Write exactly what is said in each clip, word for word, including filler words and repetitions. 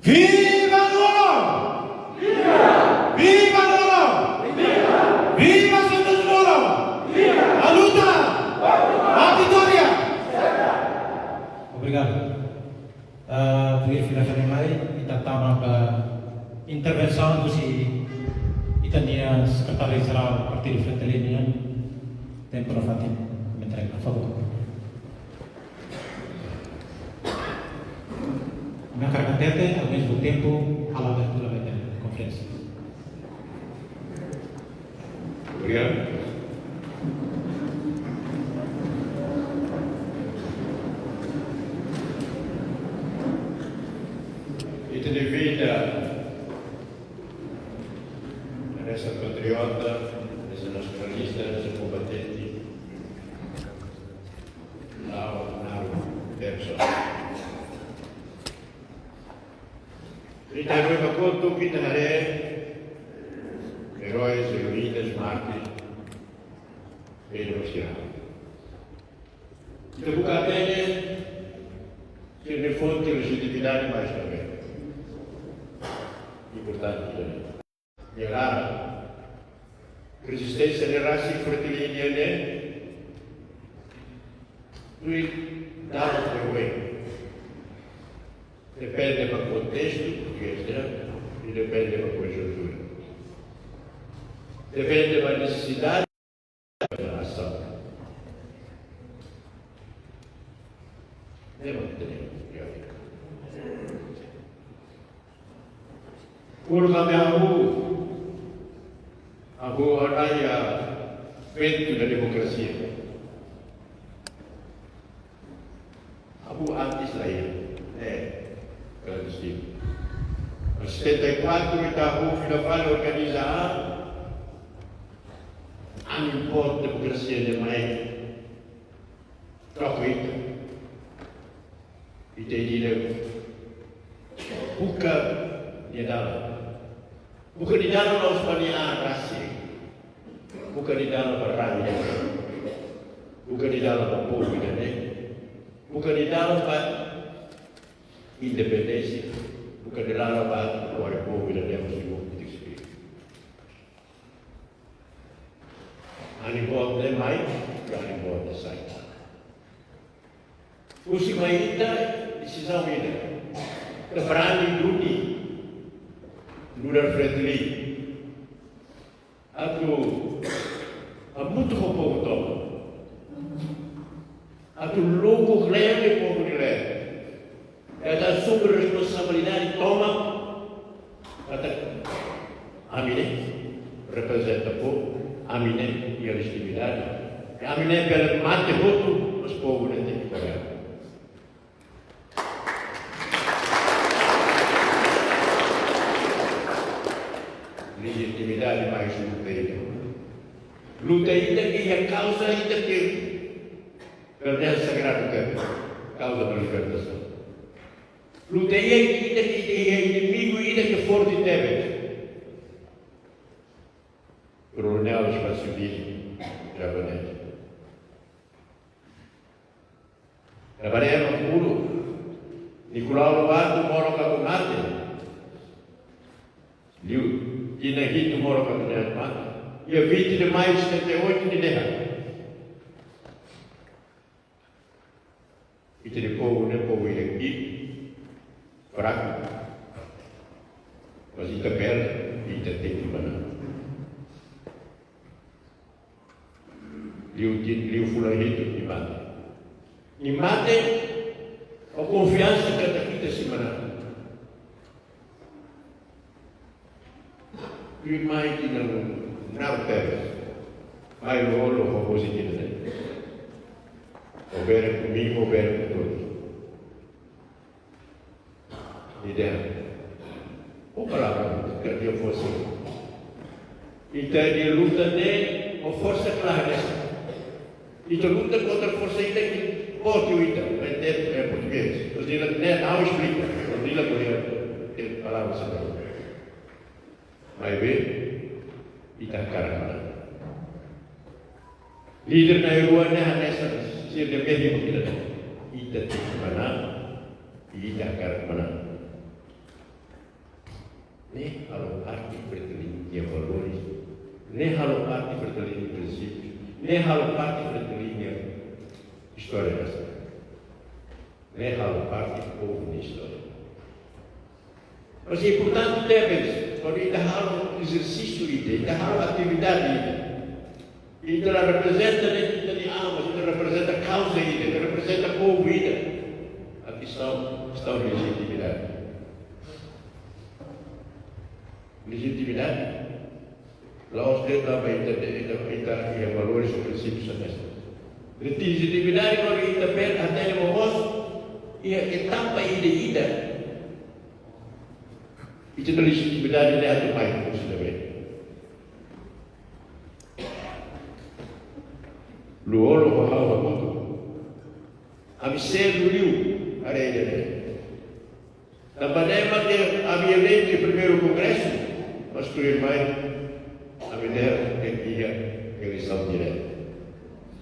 Viva Lú-Olo! Viva! Viva Lú-Olo! Viva! Viva Santos Lú-Olo! Viva! A luta! A vitória! Obrigadu. Ah, tuir fila fali mai, ita tama ba intervensaun husi ita-nia Sekretáriu Jerál Partidu Fretilin nian, tempu nafatin, entrega, favór. Imi hakarak hatete, ao mesmo tempo, halo abertura ba ita-nia konferénsia. Obrigadu. Ita-nia vida, hanesan patriota, hanesan nasionalista, hanesan kombatente, la'o naru, Davidson. Ita haree ba kotuk, ita haree eróis, eroínas, mártires, Pedro Sierra. Ita buka hatene sira-nia fonte rotatividade, mais também importante também. Nia laran, rezisténsia ne'e rasik Fretilin nian ne'e, tuir dalan oioin. Depende ba kontestu, portugés, ne'e? I depende ba konjuntura. Depende ba nesesidade, ba jerasaun. Ne'e mak ita tenke. Kuandu ami hahú, hahú haraia ventu da demokrasia. Hahú antes lahir, eh, klandestinu. Setenta e quatro ita hahú fila fali organiza an, ami impor demokrasia ne'e mai. Troka ita. Ita ida-idak buka nia dalan. Buka nia dalan la'ós ba nia an rasik. Buka nia dalan ba rai ida-ne'e. Buka nia dalan ba povu ida-ne'e. Buka nia dalan ba independénsia, buka de lala ba, agora povu ida demos de mundo de espírito. Ani boot ne'e mai, ani boot ne'e sai. Husi mai ita, desizaun ida. Ita brani duni, nu'udar Fretilin. Atu hamutuk ho povu tomak. Atu lukuk kle'an povu nia kle'an. Ita asume responsabilidade tomak. Katak ami ne'e reprezenta povu, ami ne'e iha lejitimidade. Ami ne'e bele mate hotu, mas povu ne'e tenke governa. Lejitimidade mai husi luta ida. Luta ida ke iha kauza ida ke verdadeira sagrada ke kauza ba libertasaun. Luta ida ke iha inimigu ida ke forte tebes. Koronél Espasilínio Javanese. Trabalhadór puru, Nicolau Lobato moro ka ku mate. Liu, tinan hitu moro ka ku mate. Dia vinte de maio de setenta e oito nia dehan: Ita-nia povu ne'e povu ida ki'ik, fraku. Mas ita bele, ita tenke manán. Liu tin, liu fulan hitu nia mate. Nia mate ho konfiansa katak ita sei manán. Tuirmai ita-nia na'ok tebes. Mai lolo ho hosi ita-nia. Obrigadu, amigu, obrigadu a todos. Ida. Ho palavra, ke dia fosi. Ita-nia luta ne'e ho forsa klaru. Ita luta kontra forsa ida ke boot ita, maibé é portugés. Os dias ne'e não explica. Os dias governo tem palavra sagrada. Maibé, ita hakarak manán. Líder na'in-rua ne'e hanesan sira-nia mehi ba ita. Ita tenke manán, ita hakarak manán. Ne'e halo parte Fretilin nia valores. Ne'e halo parte Fretilin nia prinsípiu. Ne'e halo parte Fretilin nia istória nasionál. Ne'e halo parte povu nia istória. Mas importante tebes, kuandu ita halo ezersísiu ida, ita halo atividade ida, ita la reprezenta de'it ita-nia an, mas ita reprezenta kauza ida, ita reprezenta povu ida. A kestaun, kestaun lejitimidade. Lejitimidade. La'ós de'it tanba ita, ita, ita iha valores ou prinsípius honestus. Lejitimidade kuandu ita bele hatene momoos iha etapa ida-ida. Ita-nia lejitimidade ne'e atu mai husi ne'ebé? Lú-olo ho ha'u hamutuk. Ami selu liu área ida-ne'e. Tanba ne'e mak ami elege primeiru kongresu, mas tuirmai ami dehan tenke iha eleisaun direta.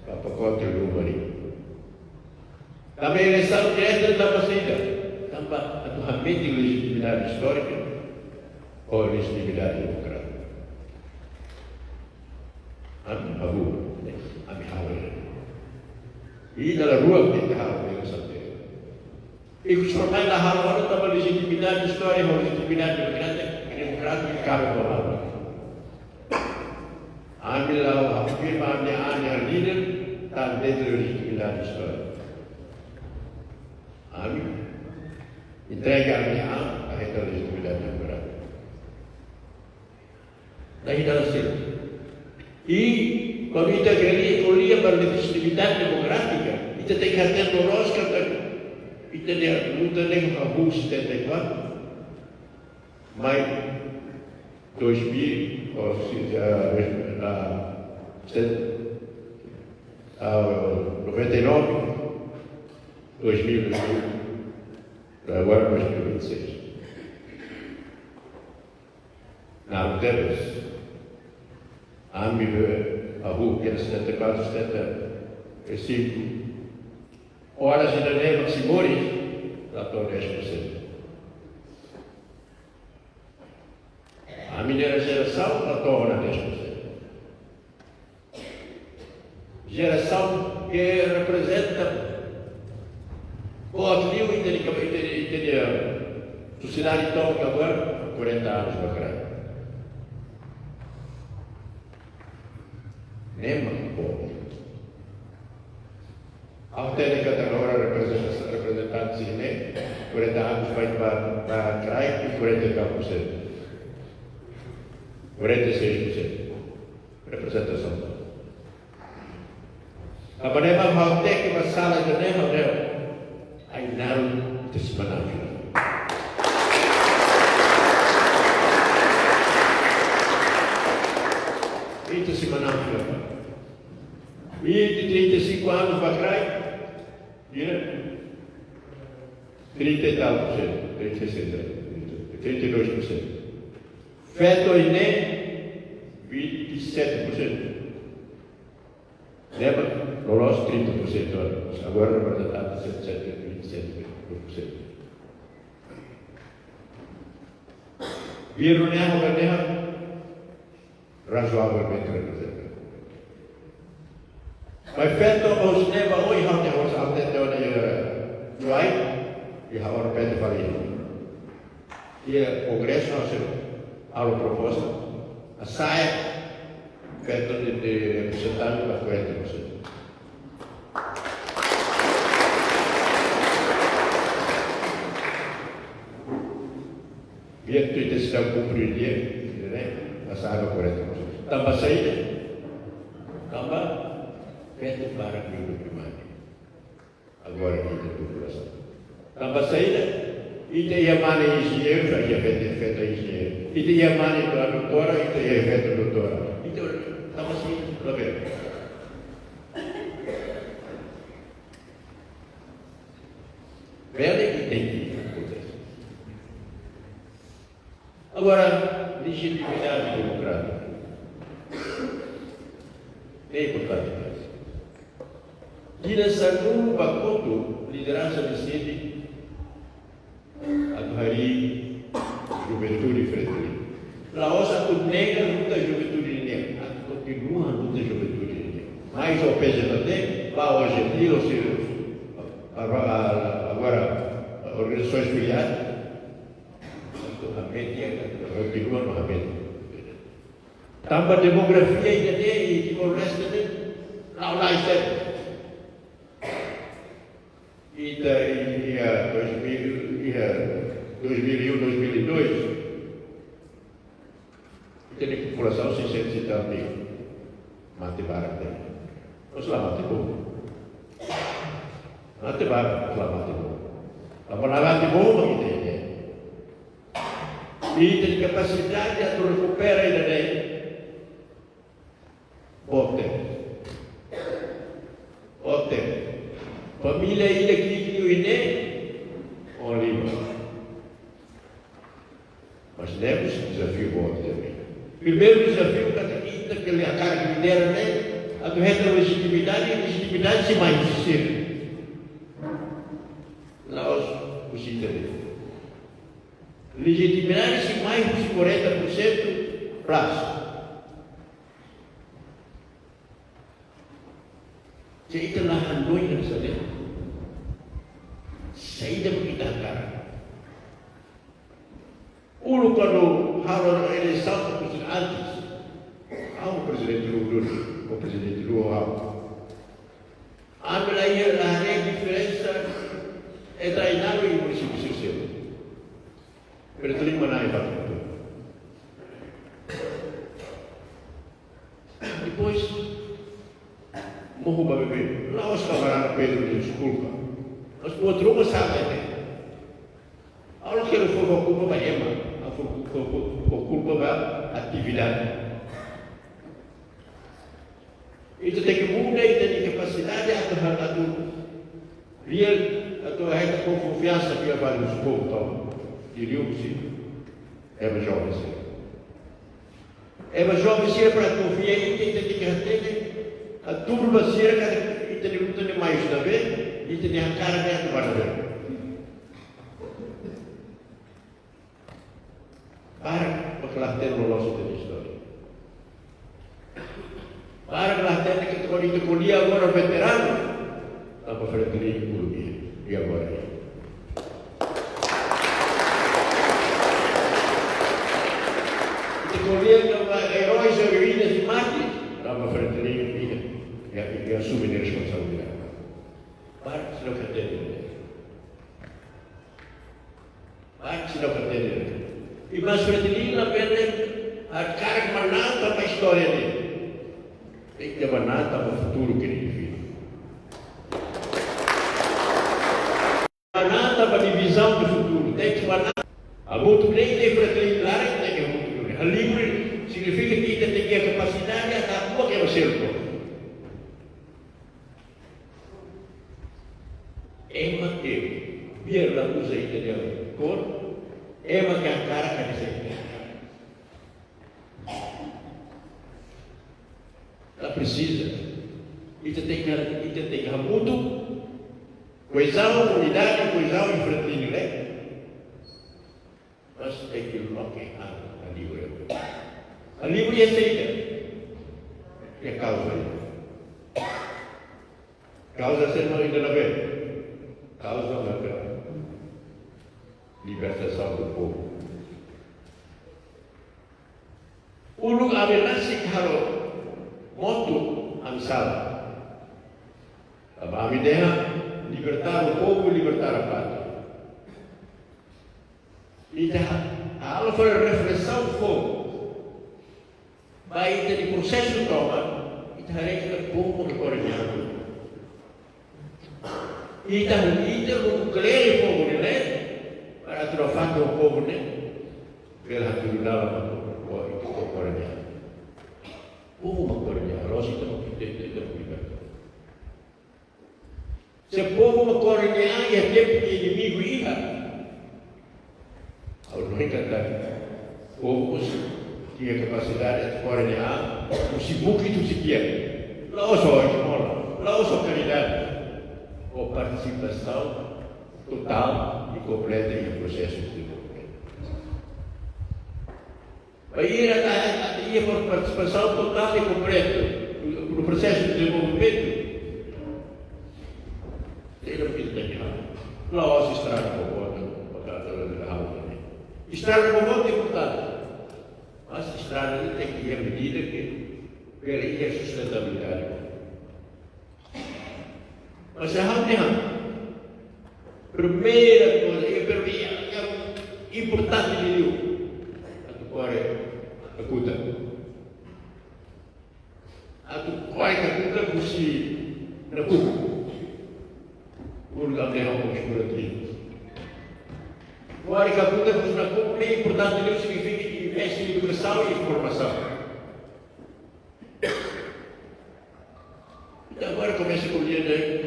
Ba pakote ruma ne'e. Tanba eleisaun direta tanba saida? Tanba atu hametin lejitimidade istórika ho lejitimidade demokrátika. Ami hahú, ami hahú. Ida la rua tenke halo eleisaun direta. Ikus pakai la halo, halo tanba lejitimidade istória, ho lejitimidade demokrátika, demokrátika kabe ba halo. Ami la afirma ami, ami líder, tan dentro lejitimidade istória. Ami entrega ami, ami, a esta lejitimidade demokrátika. Daí dá certo. I kuandu ita ko'alia, ko'alia ba lejitimidade demokrátika, ita tenke hatene loloos katak ita-nia luta ne'e hahú setenta e quatro, mai dois mil, ou seja, ah, set-, ah, noventa e nove, dois mil, agora dois mil e vinte e seis. Na'ok tebes. Ami be abu kena setenta e quatro, setenta e cinco. Ora ida-ne'e mak sei moris, la to'o dez por cento. Ami-nia jerasaun la to'o ona dez por cento. Jerasaun ke reprezenta boot liu ita-nia, ita-nia, ita-nia sosiedade tomak agora, quarenta anos ba kraik. Ne'e mak boot. Ha'u hatene katak agora reprezenta-, reprezentante sira-ne'e, quarenta anos ba, ba, ba kraik, quarenta e tal por cento. Quarenta e seis por cento. Reprezentasaun. Tanba ne'e mak ha'u hateke ba sala ida-ne'e, ha'u dehan: Ainaro, ita sei manán fila. Ita sei manán fila. Ita trinta e cinco anos ba kraik, ita trinta e tal por cento, trinta e seis, trinta e dois por cento. Feto ne'e, vinte e sete por cento. Lembra? Loloos trinta por cento, agora reprezenta sete, vinte e sete por cento. Vírus ne'e, agora ne'e, razoavelmente reprezenta. Mas feto, os neba, oi, ha'u tenke, ha'u tenke, ha'u tenke, e ha'u repete fali. Iha kongresu, ha'u sei halo proposta, hasa'e feto de, de reprezentante ba quarenta por cento. Dia tu ita sei kumpre dia, ne'e? Hasa'e ba quarenta por cento. Tanba saida? Tanba feto barak liu liu mane. Agora ita populasaun. Tanba saida? Ita iha mane enjeñeiru, ita iha feto, feto enjeñeiru. Ita iha mane doutora, ita iha feto doutora. Ita, tanba saida? Labele. Bele ita tenke akontese. Agora, lejitimidade demokrátika. É importante. Tinan sanulu ba kotuk, lideransa resente atu harii juventude Fretilin. La'ós atu nega luta juventude nian, atu kontinua luta juventude nian. Mas O P J T, ba O J T, ou seja, agora, agora organizasoens filiadas, atu hamete, atu kontinua no hamete. Tanba demografia ida-ne'e, i Timor-Leste ne'e, la'o la isep. Ita iha dois mil, iha dois mil e um, dois mil e dois, ita-nia populasaun seiscentos e tal mil. Mate barak tebes. Mas la mate boot. Mate barak, mas la mate boot. Tanba la mate boot, mak ita iha. Ita-nia kapasidade atu rekupera ida-ne'e boot tebes. Boot tebes. Família ida ki'ik liu iha ne'e, o lima. Mas temos dezafiu boot tebes. Primeiru dezafiu, katak ita ke hakarak lidera ne'e, atu hetan lejitimidade, lejitimidade sei mai husi sira. La'ós husi ita de'it. Lejitimidade sei mai husi quarenta por cento plus. Se ita la hanoin hanesan ne'e, saida mak ita hakarak? Uluk kuandu halo eleisaun, antes, ha'u prezidente Lú, o prezidente Lú, ha'u. Ami la iha, la haree diferensa entre Ainaro i munisípiu sira seluk. Fretilin manán iha fatin hotu. Depois, mohu ba beibeik, la'ós kamarada Pedro nia deskulpa. Mas buat ruma sala ne'e. Ha'u la hakarak fó, fó kulpa ba ema, ha'u fó, fó, fó, fó kulpa ba atividade. Ita tenke muda ita-nia kapasidade atu, atu real, atu hetan konfiansa, fiar ba husi povu tomak. Liuliu husi ema joven sira. Ema joven sira para konfia ita, ita tenke hatene, atu ba sira katak ita-nia luta ne'e mai husi ne'ebé, ita-nia hakarak ne'e atu ba ne'ebé. no nosso território. Para que lá tenha que ter que ko'alia agora veterano, tanba Fretilin uluk iha, e agora iha. Ita ko'alia tanba heróis e heroínas de Marte, tanba Fretilin iha, e, e asume responsabilidade. Para que se não pretende. Parte da fraternidade. E mais Fretilin labele hakarak manán tanba istória ne'e. Tenke manán tanba futuru ke nia filho. Manán tanba divizaun de futuru. Tenke manán. Hamutuk ne'e, ita Fretilin laran, tenke hamutuk ne'e. Halibur signifika ke ita tenke iha kapasidade atu hako'ak ema seluk. Ema ke biar la uza ita-nia kór, ema ke hakarak ka dezeñu. La presiza. Ita tenke, ita tenke hamutuk, koezaun, unidade, koezaun, Fretilin ne'e. Mas é que não quer nada, a livre. A livre é feita. E a causa aí? Causa se não ainda não vê. Causa não vê. Libertação do povo. Uluk ami rasik halo motu ami sala. Tanba ami dehan libertar o povo, libertar a pátria. Ita ha-, halo fali reflesaun foun. Ba ita-nia prosesu tomak, ita haree katak povu mak kore nia an. Ita, ita mak kleur povu ne'e, para atu nafatin povu ne'e, bele hatudu dalan ba povu, ba ita mak kore nia an. Povu mak kore nia an, la'ós ita mak, ita, ita, ita mak liberta. Se povu mak kore nia an iha tempu inimigu iha, ha'u hanoin katak povu mós iha kapasidade atu kore nia an, husi bukit, husi tian. La'ós ho esmola, la'ós ho karidade. Ho partisipasaun totál i kompleta iha prosesu de dezenvolvimentu. Bainhira ita, ita iha partisipasaun totál i kompleta no prosesu de dezenvolvimentu, ita tenke halo. La'ós estrada boboot, para ita halo. Estrada boboot é importante, mas estrada ne'e tenke iha medida ke bele iha sustentabilidade. Mas ha'u dehan, primeira coisa, e primeira, importante liu, atu kore kakutak. Atu kore kakutak husi nakukun. Uluk ami dehan husi nakukun. Kore kakutak husi nakukun ne'e importante liu, signifika investe iha edukasaun i formasaun. Ita agora komesa ko'alia de'it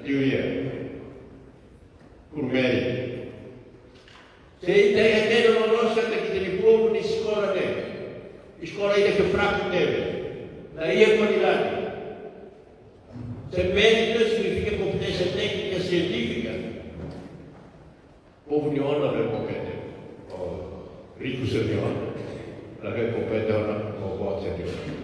teoria. Primeiru, se ita hatene loloos katak ita-nia povu nia eskola ne'e, eskola ida ke fraku tebes, la iha kualidade. Se mérito signifika kompeténsia téknika, sientífika. Povu nia oan labele kompete ho riku sira-nia oan, labele kompete ho boot sira-nia oan.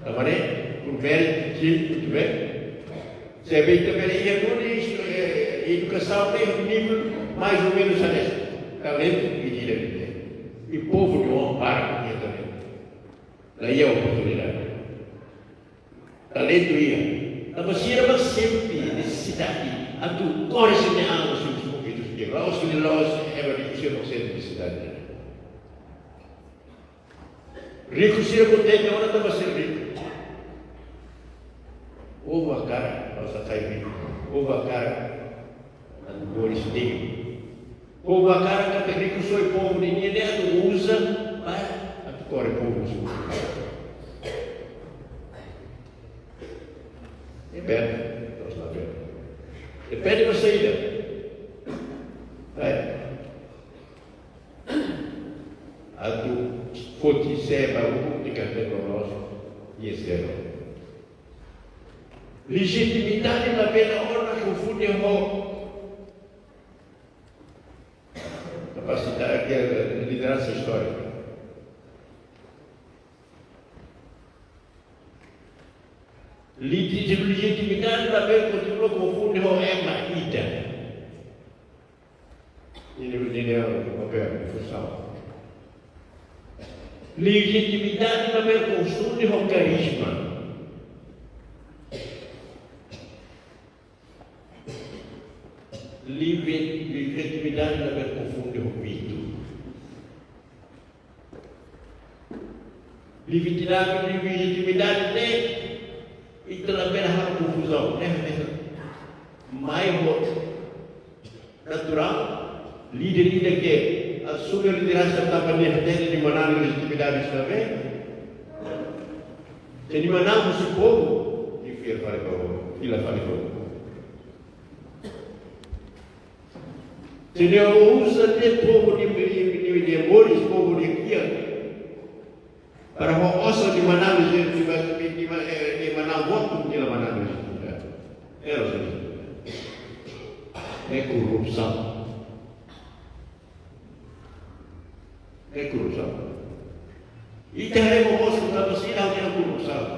Tanba ne'e, primeiru, sim, muito bem. Se bem também ia duni, eh, edukasaun ne'e nível mais ou menos hanesan. Talentu i ida-ne'e. I povu nia oan para com talentu. La iha oportunidade. Talentu iha. Tanba sira mak sente nesesidade atu kore sira-nia an, sira-nia konflitu, sira-nia la'ós, sira-nia la'ós, ema riku sira mak sente nesesidade. Riku sira kontente ona tanba sira riku. Povu hakarak, la'ós sai riku. Povu hakarak atu moris dignu. Povu hakarak katak rikusoin povu nian ne'e atu uza para atu kore povu sira. Depende, terus la depende. Depende ba saida. Baik. Atu foti sé ba ukun ita hatene loloos, iha sé. Lejitimidade labele ona konfunde ho Essa história. Liti-, lejitimidade labele kontinua konfunde ho ema ida. Ini, ini, ini, apa ya, susah. Lejitimidade labele konfunde ho karizma. Leve-, lejitimidade labele konfunde ho mitu. Lejitimidade, lejitimidade ne'e, ita labele halo konfuzaun, ne'e, ne'e. Mai ho naturál, líder ida ke asume lideransa tanba nia hatene nia manán lejitimidade ida ne'ebé. Se nia manán husi povu, nia fila fali ba povu, fila fali ba povu. Se nia uza nia povu nia, nia, nia, nia moris, povu nia kiak, para ho osan nia manán, nia, nia, nia, nia, eh, nia manán votu, nia la manán lejitimidade. Ero sini. Ne'e korrupsaun. Ne'e korrupsaun. Ita haree momoos tanba saida nia korrupsaun.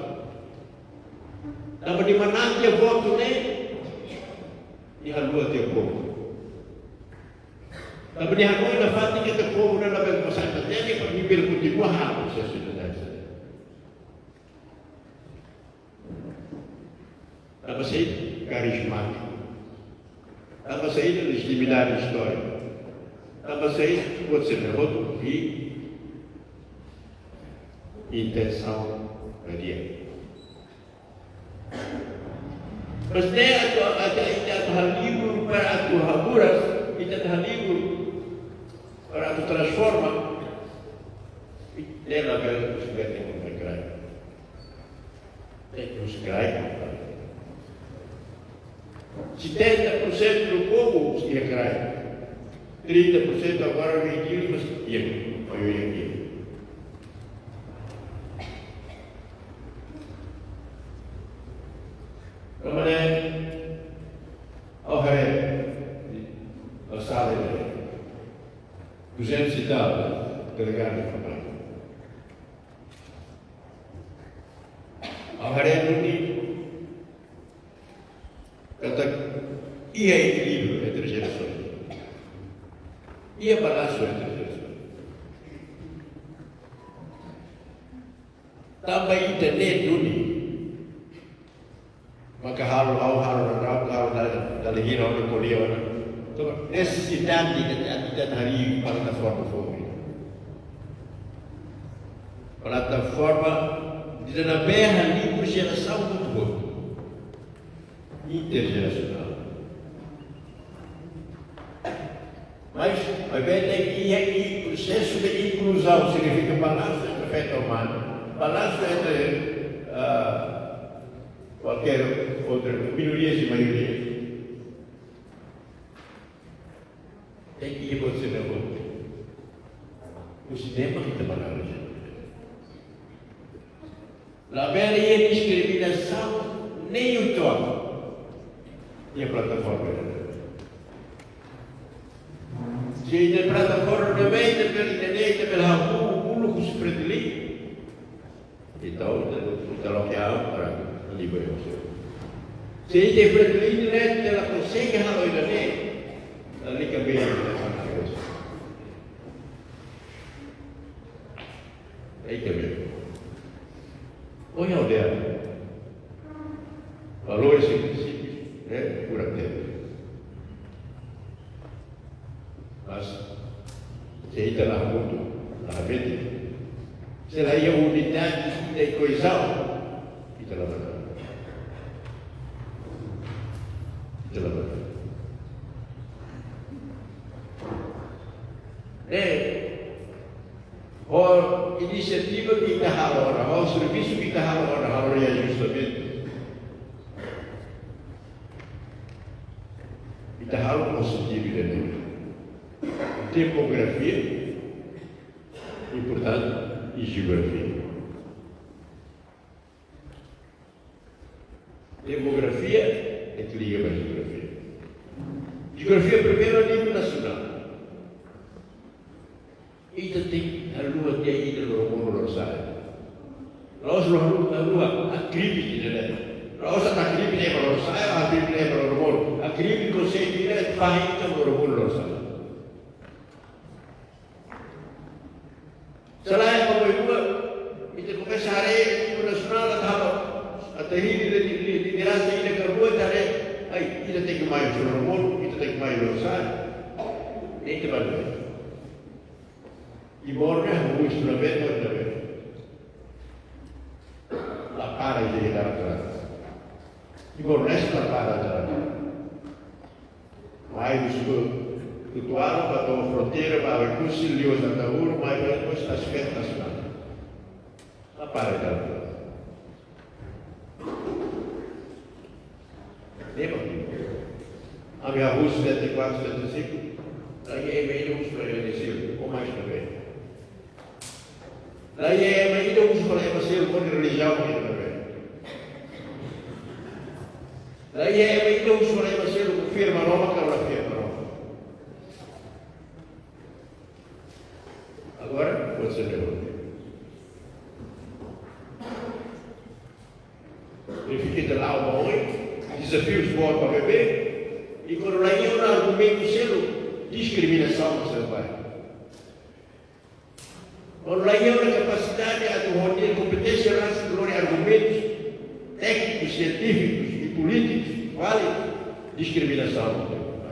Tanba nia manán nia votu ne'e, nia haluha tiha povu. Tanba nia hanoin nafatin katak povu ne'e labele konsege hatene, para nia bele kontinua halo prosesu ida-ne'e. Tanba saida? Karizmátiku. Tanba saida? Lejitimidade istóriku. Tanba saida? Pode ser derrota e intensaun vadia. Mas ne'e atu, atu, atu, atu halo livru para atu haburas, ita atu halo livru para atu transforma, ne'e labele husi grande como grande. Tenke husi grande. Setenta por cento do povo husi grande. Trinta por cento agora vem de mas, e aí? Olha aí aqui. Kamarada, ó, é, ó, sabe, duzentos e tal, delegado de campanha. Ó, é, katak iha ekilíbriu entre jerasaun. Iha balansu entre jerasaun. Tanba ita ne'e duni. Maka halo, ha'u halo, ha'u halo, halo, halo, halo, halo, halo, halo, halo. Nesesidade ita, ita harii plataforma foun. Plataforma ida ne'ebé harii jerasaun hotu-hotu. Interjerasionál. Mas, ao invés de iha prosesu de inkluzaun, signifika balansu entre feto ho mane, balansu entre, ah, kualkér outra, minorias e maiorias. Tenke iha buat sira-ne'e. Husi ne'ebá ita bá analiza. Labele iha diskriminasaun nein uitoan iha plataforma. Se iha plataforma ne'ebé ita bele, ita bele, ita bele hahú uluk husi Fretilin. Entaun, ita, ita loke ha'u para livre. Se ita Fretilin ne'e, ita la konsege halo ida-ne'e, lalika bele ita fala negosu. Aí também. Olha o dela. Valores e princípios, né? Por atento. Mas, se ita la hamutuk, la hatene. Se la iha unidade, ita iha koezaun, ita la bá. Ita la bá. Eh, ho inisiativa ke ita halo ona, ho servisu ke ita halo ona, halo reajustamentu. Ita halo ho sentidu ida-ne'e. Demografia, importante, e geografia. Demografia, ita liga ba geografia. Geografia primeiru a nível nasionál. Ita Rua, rua, hakribi ida-ne'e. La'ós hakribi ema lorosa'e, hakribi ema loromonu. Hakribi konseitu ida-ne'e fahe ita loromonu lorosa'e. Se lae, ema rua, ita komesa haree, ita nasionál, ita halo, ita hili, li-, li-, lideransa ida ka rua, ita haree, ai, ita tenke mai loromonu, ita tenke mai lorosa'e. Ne'e ita bá. I Borneo, husu na bento, na bento. La para ita iha dalan. I Borneo la para iha dalan. Mai husi Tutuala, ba to'o fronteira, ba Oekusi, liu Santa Uru, mai ba depois aspecto nacional. La para iha dalan. Ne'e mak ne'e. Ami hahú setenta e quatro, setenta e cinco, la iha ema ida husu fali ema seluk, ou mais também. La iha ema ida husu fali ema seluk, ou relijiaun ida também. La iha ema ida husu fali ema seluk, firma rona ka la firma rona. Agora, pode ser de onde? Verifika ita la'o ba oin, dezafiu boot ba bebé, i kuandu la iha argumentu seluk, diskriminasaun mak sei bá. Kuandu la iha kapasidade atu hodi kompeténsia rasik lori argumentus téknikus, sientífikus i polítikus válidu, diskriminasaun mak sei bá.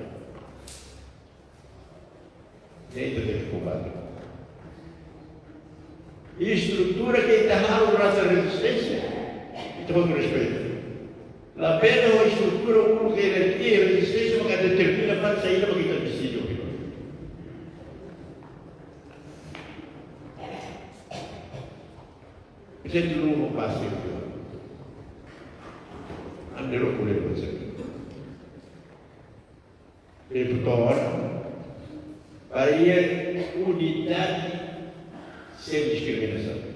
Ne'e ita tenke kombate. I estrutura ke ita halo durante rezisténsia, ita tenke respeitu. Labele ho estrutura uluk ke ita rezisténsia maka determina fali saida mak ita deside. Prezidente Lula pasti. Ande lo kule konsep. Deputadu, para iha unidade sem diskriminasaun.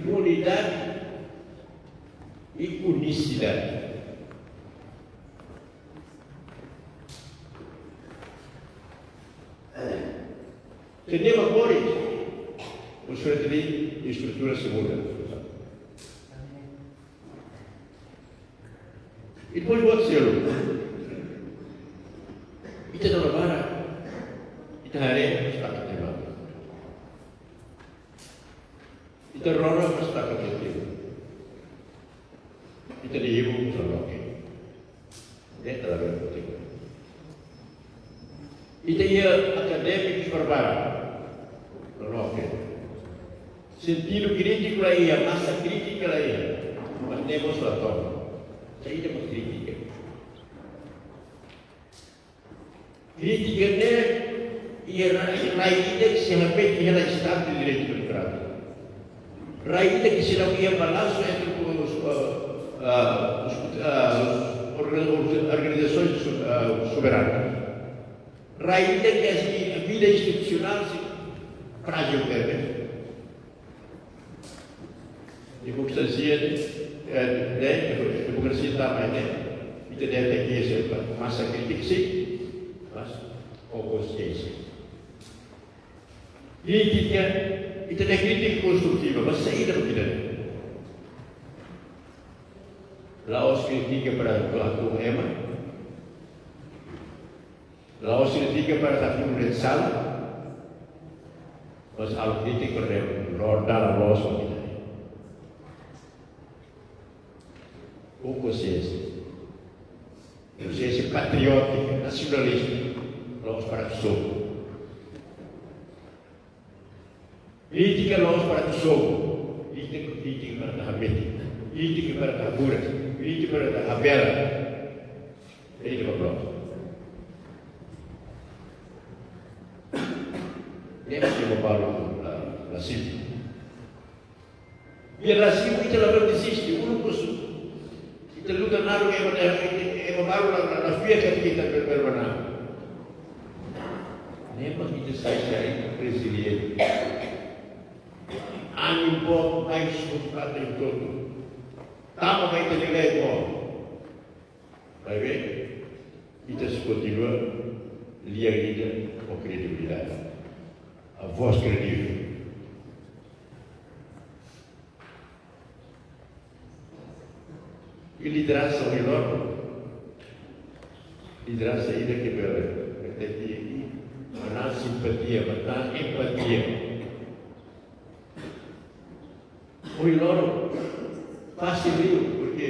Unidade i unisidade. Entende, mak ohin, o senhor tem estrutura segura. I depois buat seluk. Ita dala barak, ita haree, ita takat tema. Ita rona, ita takat tema. Ita di ibu, ita loke. Ne'e ita labele buat. Ita iha akadémikus barbarak. Loke. Sentidu krítiku la iha, masa krítika la iha. Mas ne'e mós la to'o. Saida mak krítika? Krítika ne'e iha rai, rai ida ke sei hamete iha Estadu de Direitu Demokrátiku. Rai ida ke sei la iha balansu entre os, ah, ah, os, ah, os orga-, os organizações so-, ah, soberanas. Rai ida ke a vida institucional sei frájil tebes. Demokrasia, eh, ne'e, demokrasia tama ne'e, ita dehan ke iha masa krítika sim, mas ho konsiénsia. Krítika, ita dehan krítika konstrutiva, mas saida mak ita dehan? La'ós krítika para atu ema, la'ós krítika para atu ema sala, mas halo krítika para ema lor dala loos mak ita dehan. Ho konsiénsia. Konsiénsia patriótika, nasionalista, la'ós para atu sobu. Krítika la'ós para atu sobu. Krítika, krítika para atu hamete. Krítika para atu haburas. Krítika para atu habela. Krítika para prontu. Ne'e mak ema balu la, la simu. Biar la simu ita labele deziste, uluk mós ita luta naruk, ema, ema, ema balu la, la, la fiar katak ita bele, bele manán. Ne'e mak ita sai, sai reziliente. Anin boot, mai suporta em todo. Tama mai ita nilai boot. Maibé, ita sei kontinua lian ida ho kredibilidade. A voz credível. Lideransa ohin loron, lideransa ida ke bele, ke tenke iha simpatia, maibé empatia. Ohin loron, fasil liu, porque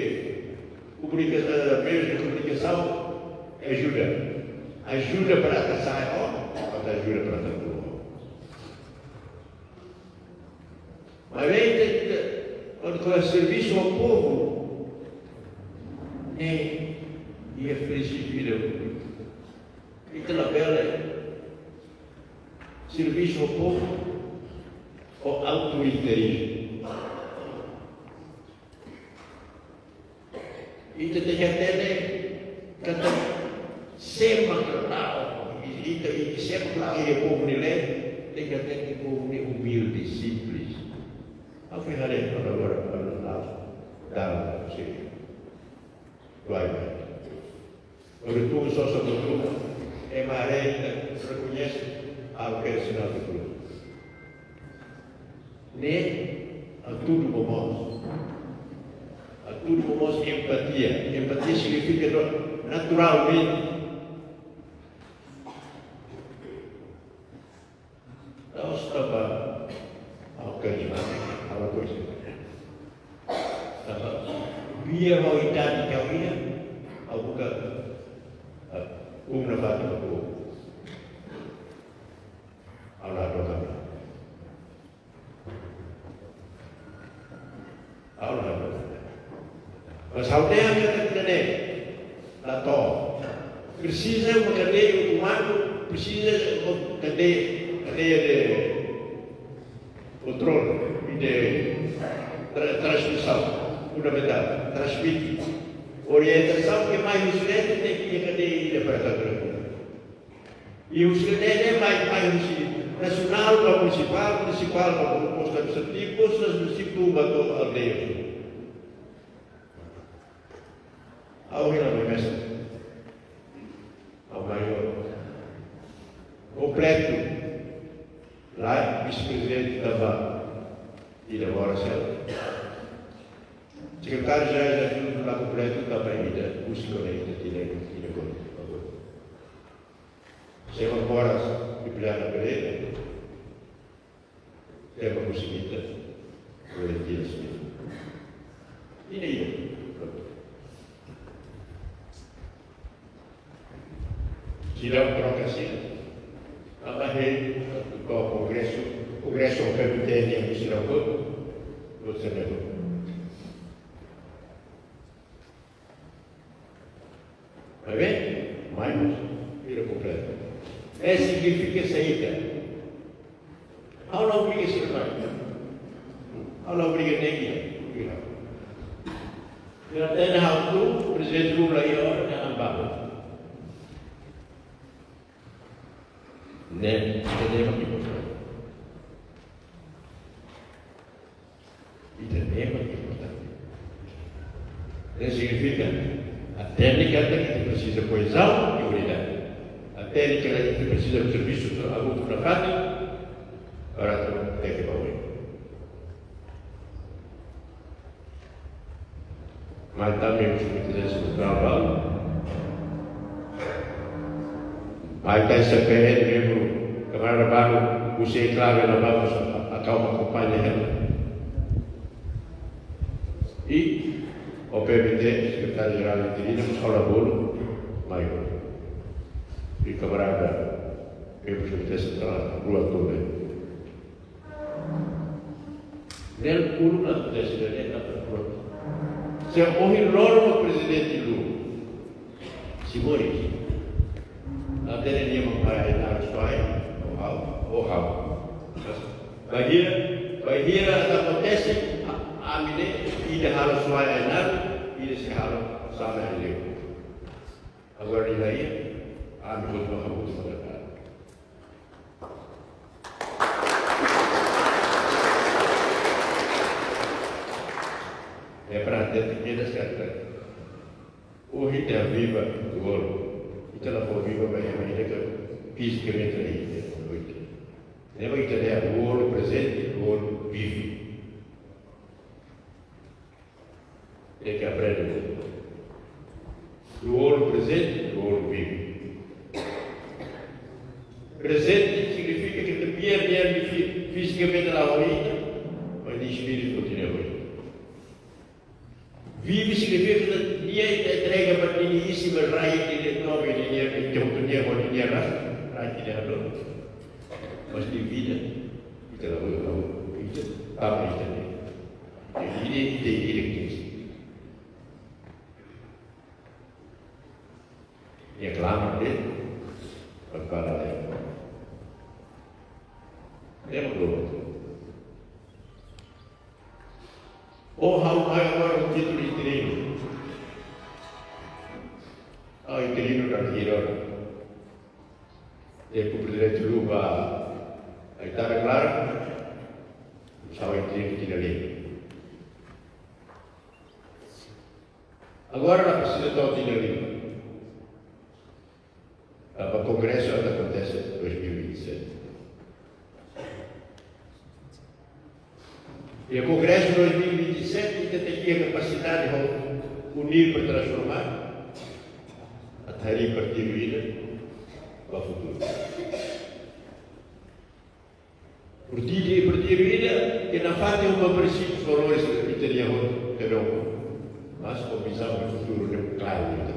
komunika-, eh, meius de komunikasaun ajuda. Ajuda para ita sai, ó, ita ajuda para ita tun. Mas vem, ita, ita, kuandu servisu ba povu, ne'e, iha prinsípiu ida, ita labele servisu ba povu ho autoritarizmu. Ita tenke hatene katak sé mak la'o, ita, ita sé mak la'o iha povu nia leet, tenke hatene katak povu ne'e umilde, simples. Ha'u foin haree agora, agora, agora, dala, sei. Vai, vai. Ora, tu só, só tu, é mareta, rekoñese, ha'u quero sinal de cruz. Ne'e, hatudu ba moos. Hatudu ba moos empatia. Empatia signifika do-, naturalmente. La'ós tanba ha'u karismátiku, ha'u koisa. Tanba biar mau idade kau iha, ha'u buka, eh, um na fatu aku. Ha'u la doka. Ha'u la doka. Mas ha'u dehan katak ida-ne'e la to'o. Presiza uma kadeia, uma, presiza uma kadeia, kadeia de kontrolu, de tra-, transmisaun fundamentál, transmite. Orientasaun ke mai husi leet tenke iha kadeia ida para ita. I husi ne'e, ne'e mai, mai husi nasionál ba munisipál, munisipál ba postu administrativu, postu administrativu ba to'o aldeia. Ha'u hela mai mesa. Ha'u mai ho kompletu. Lae, vise-prezidente tanba ida mora sel. Sekretáriu jerál adjuntu la kompletu tanba ida, husi kona ida, ida, ida kona. Sé mak moras di Pilihan Abreu, sé mak husi ita, Valentina Smith. Ida, ida. Seidauk troka sira. Tanba ne'e, ko-, kongresu, kongresu P M T N yang sira ko, buat sira ko. Maibé, mai mós, vira kompletu. Ne'e signifika saida? Ha'u la obriga sira mai. Ha'u la obriga nia, vira. Vira tena ha'u tu, prezidente Lula iha ona, ne'e amba. Ne'e, ida-ne'e mak importante. Ida-ne'e mak importante. Ne'e signifika, hatene katak ita presiza koezaun i unidade. Hatene katak ita presiza servisu hamutuk nafatin, para atu tenke ba oin. Mai tan membru Komité Sentrál balu. Mai tan S P N membru kamarada balu, husi enklave la balu, só a-, ha'u akompaña hela. I, o P M T, sekretáriu jerál interinu, só la bolu, mai. I kamarada membru Komité Sentrál, rua tobe. Ne'e uluk la akontese, ne'e la prontu. Se ohin loron prezidente Lula, se moris, la hatene nia mak para Ainaro Suai, ou ha'u, ou ha'u. Bainhira, bainhira atu akontese, a, ami ne'e, ida halo Suai Ainaro, ida sei halo Same Aileu. Agora ida-ne'e, ami hotu hamutuk maka. É para ter pequenas cartas. Ohin ita viva do ouro. Ita la fó viva ba ema ida ke fizikamente la iha. Ne'ebé ita-nia ouro prezente, ouro vive. Tenke aprende. ita, mas nia espíritu kontinua. Vive signifika katak nia entrega ba nia isin ba rai ida-ne'e, to'o nia, nia, nia, nia, nia rai, rai ida-ne'e. Mas nia vida, ita la, la, ita, tanba ita-nian. Ita, ita, ita, ita. Nia klama de'it, prepara de'it. Ema glória. Ó, ha'u mai agora ho títulu interinu. Ha'u interinu da hira. Ita kumpre direitu liu ba ai tara klaru. Ha'u interinu tinan lima. Agora la presiza to'o tinan lima. Tanba kongresu atu akontese dois mil e vinte e sete. I kongresu dois mil e vinte e sete ita tenke iha kapasidade ho Unir para Transformar, atu harii partidu ida ba futuru. Partidu, partidu ida ke nafatin ho prinsípius, valores ita-nia hotu, pero mas ho vizaun ba futuru ne'e klaru ita.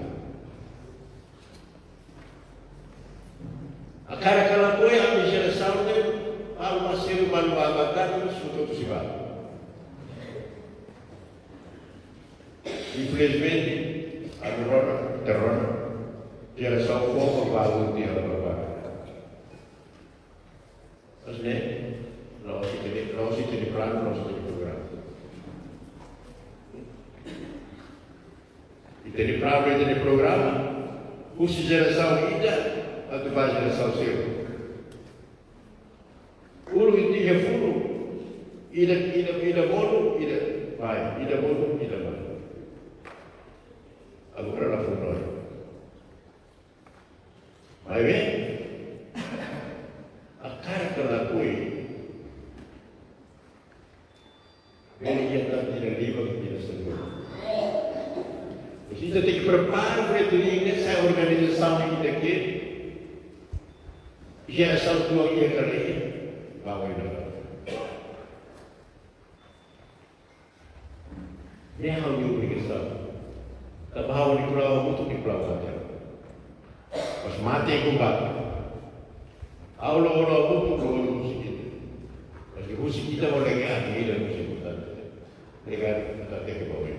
Hakarak ka lakohi, ami jerasaun ne'e, halo maseru, malu abakan, sutu tu siba. Infelizmente, ami rona, ita rona, jerasaun foun balu di halo balu. Mas ne'e, la'ós ita-nia, la'ós ita-nia planu, la'ós ita-nia programa. Ita-nia planu, ita-nia programa, husi jerasaun ida atu ba jerasaun seluk. Uluk ita iha funu, ida, ida, ida bolu, ida mai, ida bolu, ida mai. Agora la funu. Maibé, hakarak ka lakohi, bele iha tan tinan lima ka tinan sanulu. Mas ita tenke prepara ba ita-nia, sai organizasaun ida ke jerasaun tuan iha ka lae, ba oin. Ne'e ha'u-nia obrigasaun. Tanba ha'u Nicolau, ha'u butuh Nicolau mate. Mas mate ku ba. Ha'u la, la butuh, la butuh husi ita. Mas ke husi ita, ha'u lagi ati ida husi ita. Negar, ita tenke ba oin.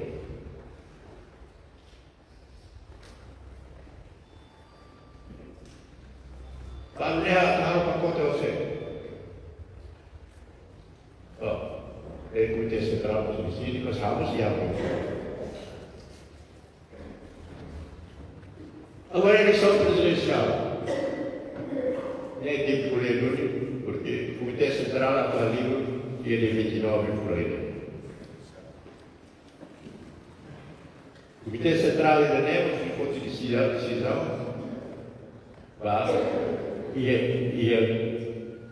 Bandeira, halo pakote ho sé? Oh, e Komité Sentrál, mas sim, mas halo siapa? Agora eleisaun prezidensiál. Ne'e tempu lelu, porque Komité Sentrál atu halibur dia vinte e nove por aí. Komité Sentrál ida-ne'e mós foti desizaun, desizaun ba iha, iha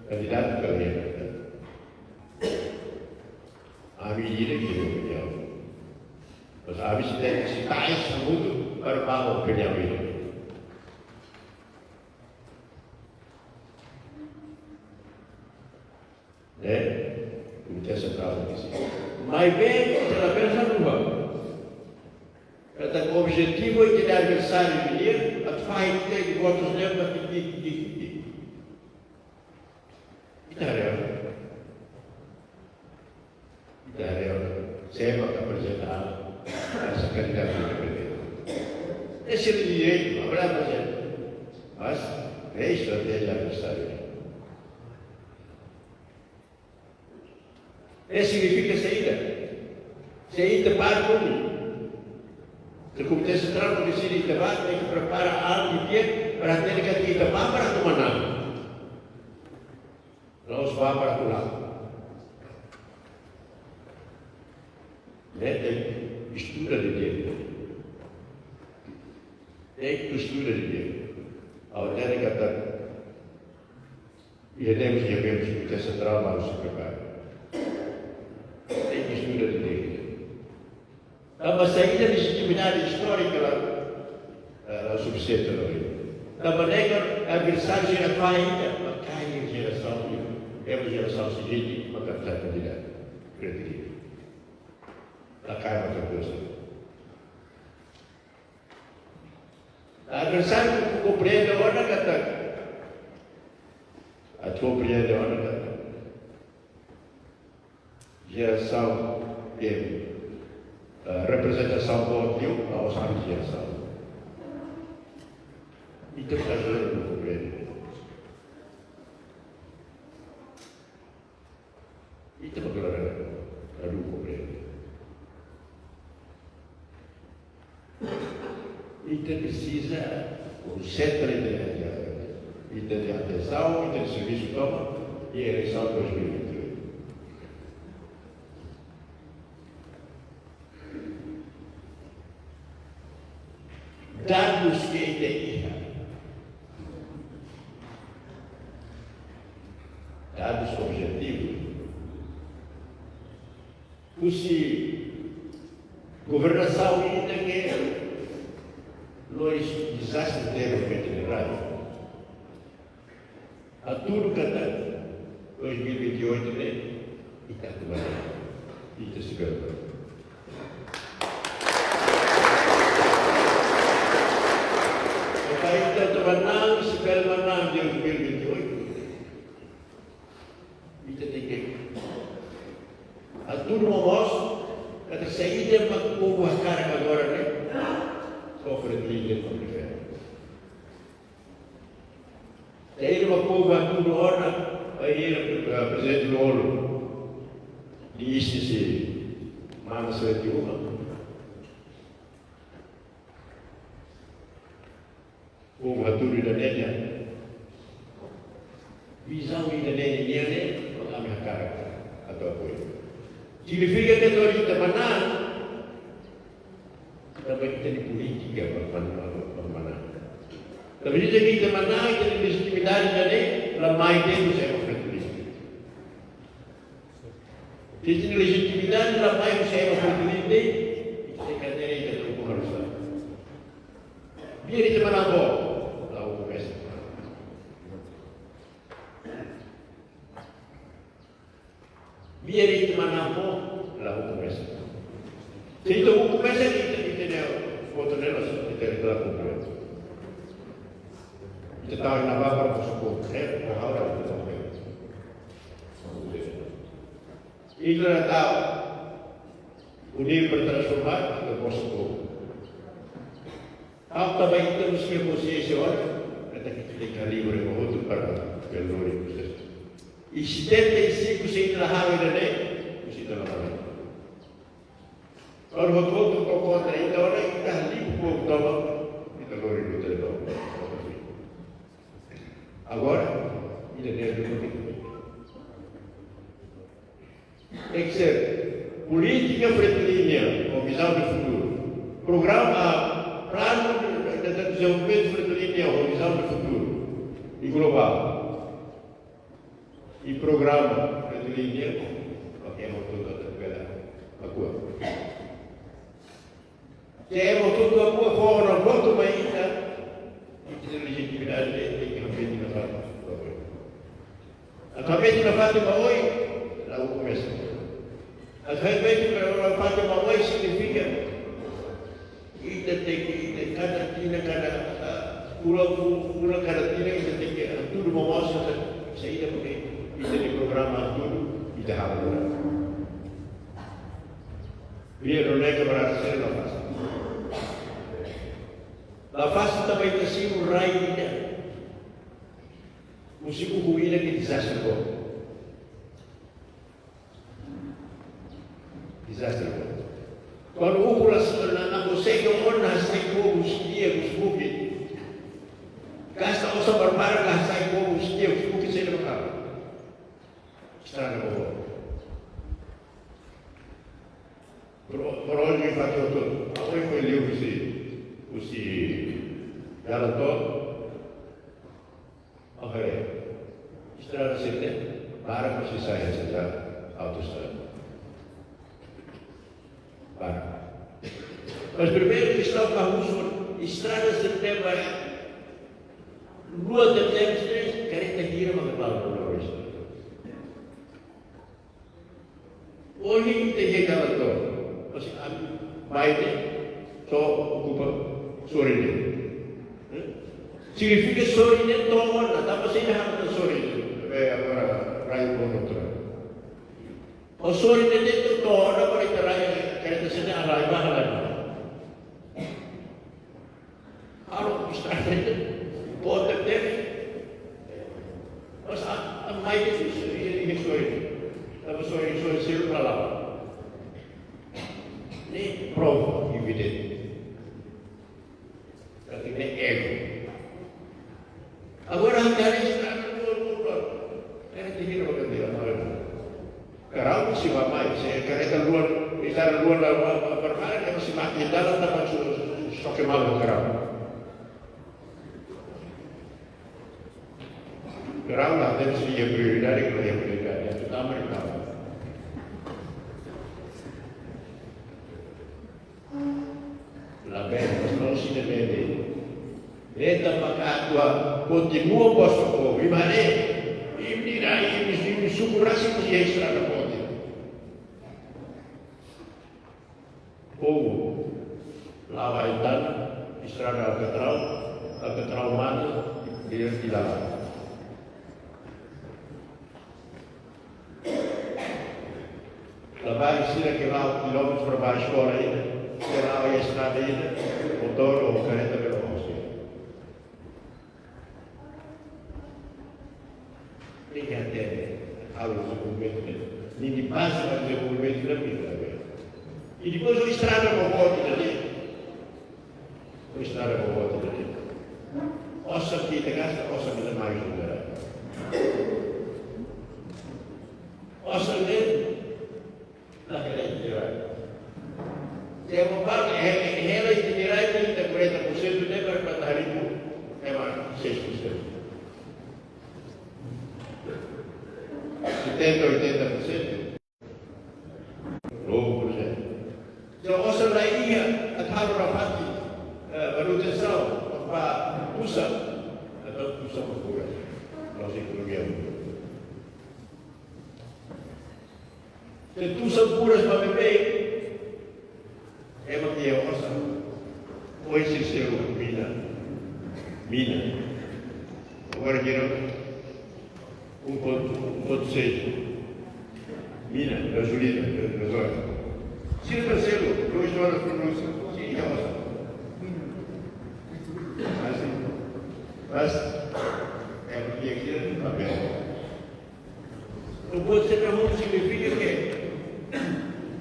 kandidatu ka lae. Ami ida iha opiniaun. Mas ami sei tenke, sei tenke hamutuk para ba opiniaun ida. Ne'e, Komité Sentrál desizaun. Maibé, ita labele haluha. Katak objetivu ita-nia adversáriu nian, atu fahe ita-nia votus ne'e ba titik, titik, titik. Ita haree ona. Ita haree ona. Sé mak aprezenta, asa kandidatu independente. Ese direitu, agora aprezenta. Mas, ne'e estratéjia adversáriu. Ne'e signifika saida? Se ita parte duni, se Komité Sentrál, Komité Sentrál ita ba, tenke prepara algu di'ak para hatene katak ita ba para atu manán. La'ós ba para atu la'o. Ne'e tenke estuda didi'ak. Tenke estuda didi'ak. Ha'u hatene katak iha ne'e mós iha membru Komité Sentrál balu sei prepara. Tenke estuda didi'ak. Tanba saida, lejitimidade istórika la, eh, la sufisiente, la. Tanba ne'e adversáriu sira fahe ita, ba kaer jerasaun, ema jerasaun seguinte, Katak tidak kritik. Lakai maka dosa. Adversáriu komprende ona katak, atu komprende ona katak jerasaun, eh, reprezentasaun boot liu, la'ós ami-nia jerasaun. Entaun, ita komprende. Ita bakalara ladún komprende. Ita presiza konsentra ita-nia, ita-nia atensaun, ita-nia servisu tomak iha eleisaun dois mil e vinte e oito. Dadus ke ita iha, dadus objetivu, husi governasaun ita ke lori dezastre terus ke jenerál. Hatudu katak dois mil e vinte e oito ne'e, ita atu manán. Ita espera. Ita atu manán, espera manán dois mil e vinte e oito. Ita tenke hatudu momoos katak saida mak povu hakarak agora ne'e, kofre Fretilin mak prefere. Saida mak povu hatudu ona, bainhira, eh, Prezidente Lú-Olo desiste husi mana sete uma. Povu hatudu ida-ne'e nian. Vizaun ida-ne'e nian ne'e, mak ami hakarak atu apoiu. Signifika katak ita manán, tanba ita-nia polítika ba, ba, ba, ba manán. Tanba ita, ita manán, ita-nia lejitimidade ida-ne'e la mai de'it husi ema Fretilin. Ita-nia lejitimidade la mai husi ema Fretilin, ita sei kadeira ita tau ku harusa. Biar ita manán boot, la ukun mesak. Biar ita manán boot, la ukun mesak. Se ita ukun mesak, ita, ita-nia votu ne'e la'ós, ita, ita la kumpre. Ita tau iha ne'ebá para mós kumpre, eh, para ha'u la kumpre. Ita la tau União para Transformar, ita mós kumpre. Ha'u tanba ita mós iha konxiénsia ona, ita tenke livre ba hotu para lori prosesu. I setenta e cinco se ita la halo ida-ne'e, husi ita la halo. Agora hotu-hotu kontra ita, agora ita livre povu tomak, ita lori luta de novo. Agora, ita deve ter. Tem que ser polítika Fretilin nian, ho vizaun de futuru. Programa, planu de, de, de dezenvolvimentu Fretilin nian, ho vizaun de futuru. I globál. I programa Fretilin nian, oke, ema hotu-hotu bele hakua. Se ema hotu-hotu hakua fó ona votu mai ita, ita-nia lejitimidade tenke hameti nafatin ba oin. Atu hameti nafatin ba oin, la ukun mesak. Atu hameti nafatin ba oin signifika ita tenke, ita kada tinan, kada, ah, fulan, fulan, kada tinan, ita tenke hatudu momoos saida mak ita-nia programa hatudu, ita halo. Biar ne'e ke berarti la fásil. La fásil tanba ita simu rai ida. Husi ukun ida ke dezastre boot. Dezastre boot. Kuandu ukun la sirna, na konsege ona hasai kuak husi di'ak, husi bukit. Gasta osan barbarak la hasai kuak husi di'ak, husi bukit, saida mak halo? Estraga ba oin. Pro-, projetu ita hotu. Ha'u foin liu husi, husi jalan tol. Oke. Estrada sete, para husi sai hanesan autoestrada. Para. Mas primeiru kestaun ke husu, estrada sete ba, rua sete, kareta hira maka bá ba rua sete. Ohin ita iha jalan tol. Maibé ami mai ne'e só okupa sorin ne'e. Signifika sorin ne'e to'o ona, tanba saida ha'u dehan sorin ne'e? Be agora rai kono tra. O sorin ne'e de'it to'o ona para ita rai, kareta sira-ne'e halai ba, halai ba. Halo estrada ne'e, ponte ne'e. Mas a, a mai de, de, de, de sorin. Tanba sorin, sorin sira para lá. Ne'e prova evidente. Katak ne'e erru. Agora, hakarak estrada rua, rua, rua. Ne'e ita hira ba bandeira amarela. Karau sei bá mai, se kareta rua, estrada rua la, la, la, la, la, la, se mate dalan tanba su, su, su, choque malu karau. Karau la, temos que ir prioridade, que é prioridade, é tudo americano. Labele, mas não se depende. Leta maka atua, kontinua posto ko, imane, imni rai, imni, imni suku rasik, imni estrada ponte. Povu, la'o Aitana, estrada Alcatrão, Alcatrão mate, dia di la'o. Labarik sira ke la'o kilómetrus para bá eskola ida, sira la'o iha estrada ida, motór ou kareta bele hosi. Ne'e ke hatene, halo dezenvolvimentu ne'e. Ne'e baze ba dezenvolvimentu ne'e, ne'e. I depois o estrada boboot ne'e. Estrada boboot ne'e. Osan ke ita gasta, osan ita mai ajuda. Osan ne'e, la hela ita rai. Se ema fala, he-, he-, hela ita rai, ita quarenta por cento ne'e para, para tarifu, ema seis por cento. Setenta, oitenta por cento. Novo projeto. Se osan la iha, atu halo nafatin, eh, manutensaun, ba tusan, entaun tusan ba furak. Nossa economia. Se tusan furak ba beibeik, ema ke iha osan, ohin sira selu mina. Mina. Agora geral, um ponto, um ponto seis. Mina, gasolina, gasóleo. Sira selu, duas horas por noite. Sim, iha osan. Mas, mas, é porque aqui é papel. Não pode ser, não significa que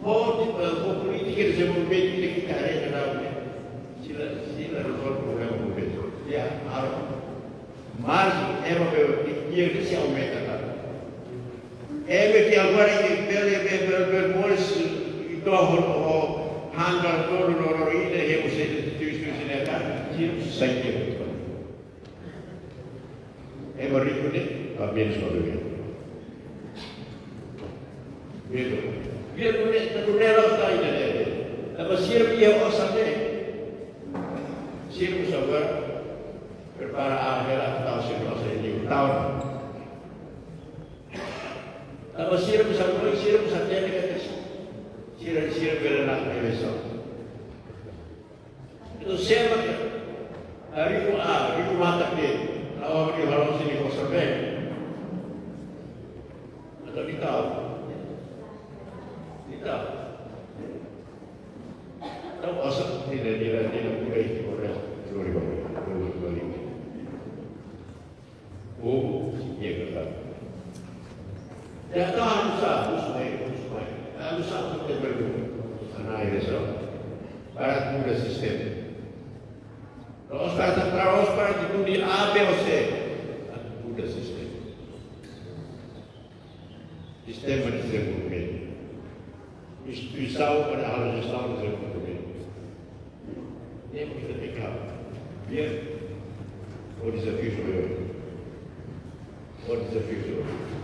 pode, eh, com política de desenvolvimento tem que carregar na água. Se não, se não resolve o problema do peso. E a, a, mas é uma que, que se aumenta, tá? É que agora que pelo, pelo, pelo, pelo, moris, então, o, o, handal, todo, no, no, e, e, e, e, e, e, sai. Ema riku ne'e, ba menus ba beibeik. Medo. Medo ne'e, tanba ne'e la'ós ita-nia medo. Tanba sira iha osan ne'e. Sira mós agora prepara hela atu tau sira-nia osan iha liur. Tau. Tanba sira mós agora, sira mós hatene katak sira, sira bele na'ok eleisaun. Entaun, se ema ke, ah, riku, ah, riku matan de'it, ah, riku halo sini ko sabe. Entaun, ita, ita. Entaun, osan, ida, ida, ida, ida, ida, ida, ida, ida, ida, ida, ida, ida, ida, ida, ida. Povu, se pega, tá? Já tá almoçado, isso aí, isso aí. Almoçado, não tem problema. Análise, ó. Para muda sistema. Nós para, para, nós para atitude A, B ou C. Muda sistema. Sistema de desenvolvimento. Instituisaun para halo jestaun de dezenvolvimentu. Temos que ficar bien. O desafio foi outro. O desafio foi outro.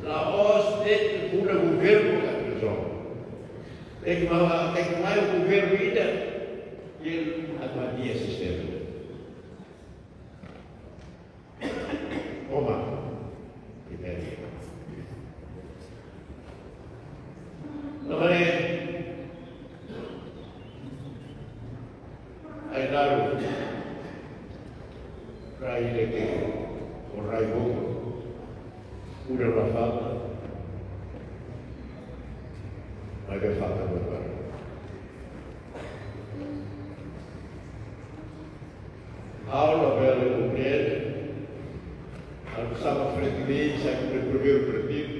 La'ós de'it muda governu ka regiaun. Tenke mai, tenke mai governu ida, ke atu muda sistema. Toma. Primeiro. Maibé falta agora. Ha'u labele komprende, ha'u sama frente de sai ke primeiru partidu.